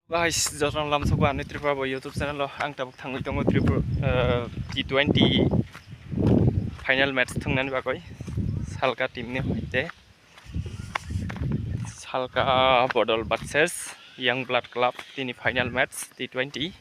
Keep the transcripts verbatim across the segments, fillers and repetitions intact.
Guys, jotono lamsok ba ani Tripura bo YouTube channel o ang tabuk thangwi tongo Tripura, eh, T twenty final match thwngnani bagwi Salka team ni hoite Salka Bodol versus Young Blood Club tini final match T twenty.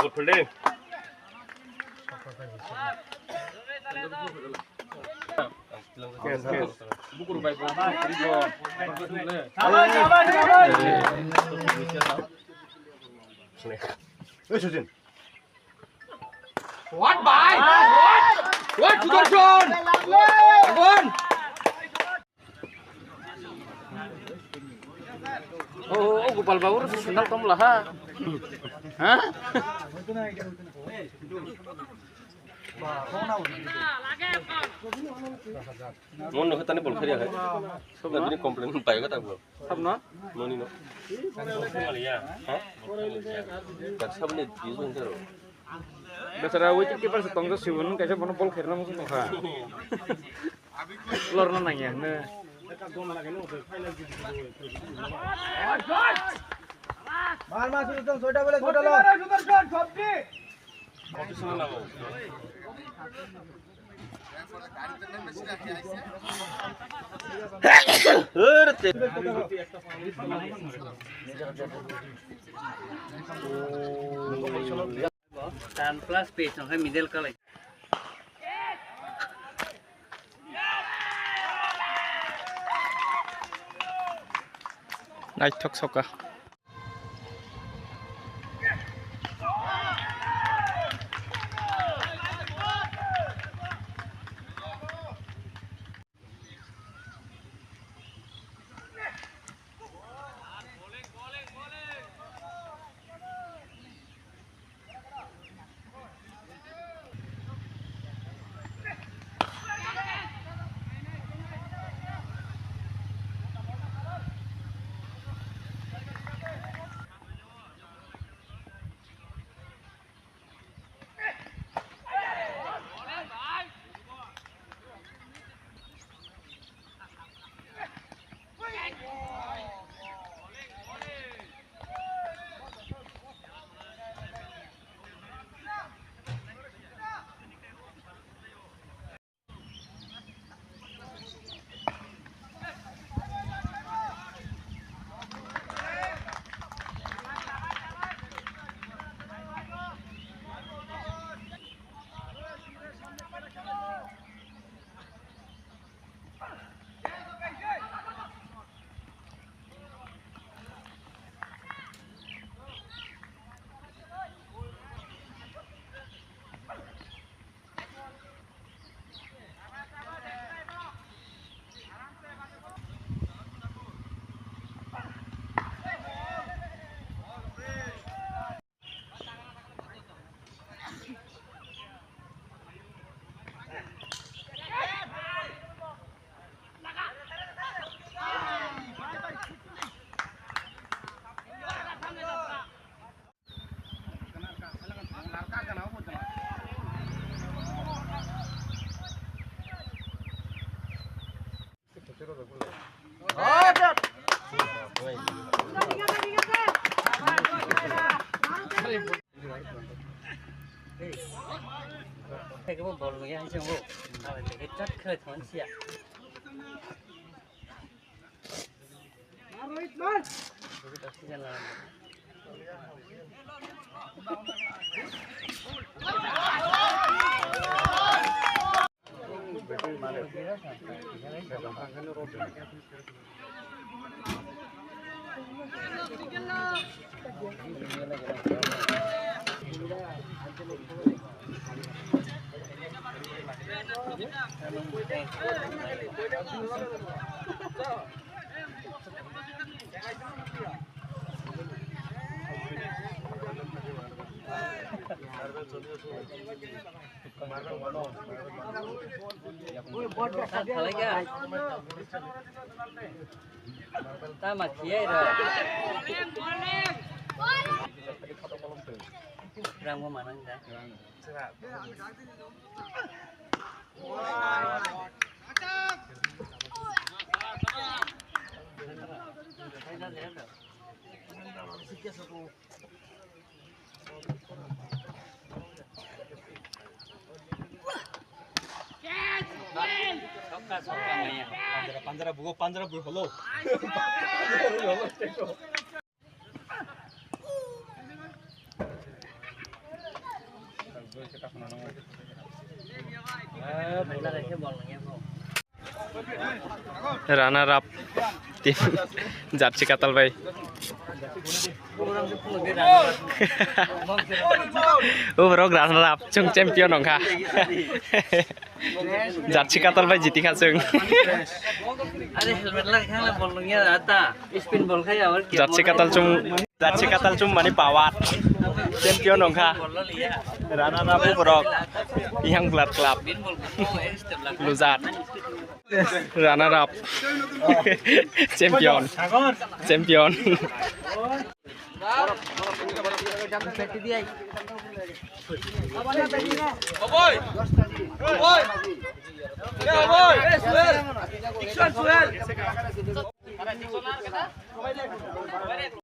Good fielding. Yes, yes. Hey, Sachin. What, bhai? What? What, Sudarshan? Come on. Oh, oh, Gopal Babu, sandal tom laha. Ha? Mon no khotani bol khariya hai. Sabna? Bini complain bai ga tak bol. Sabna? Moni no. Ha? Tak sabni di jun karo. Besara wicket keeper se tongjo sibun kaisa bono bol khairna muchung tongkha. Lorna nangya hwnwi. Mar mar suru tong soita bole soita lo. Tan plus page nokhe middle kalai. Naithok soka. Tama kiyai ro. Rang bo manang da. Panjara, panjara bugo, panjara bugo, hello. Runner up team Jarsi Katal bai. Uborok runner up, chwng champion wngkha. Jarsi Katal bai jiti kha chwng. Are helmet lai khang la bol nung ya ata. Spin bol khai awar. Jarsi Katal chum, Jarsi Katal chum mani power. Champion wngkha. Bol lo liya. Runner up borok. Ihang Blood Club. Spin bol ko extra la. Loser. Runner up. Champion. Champion.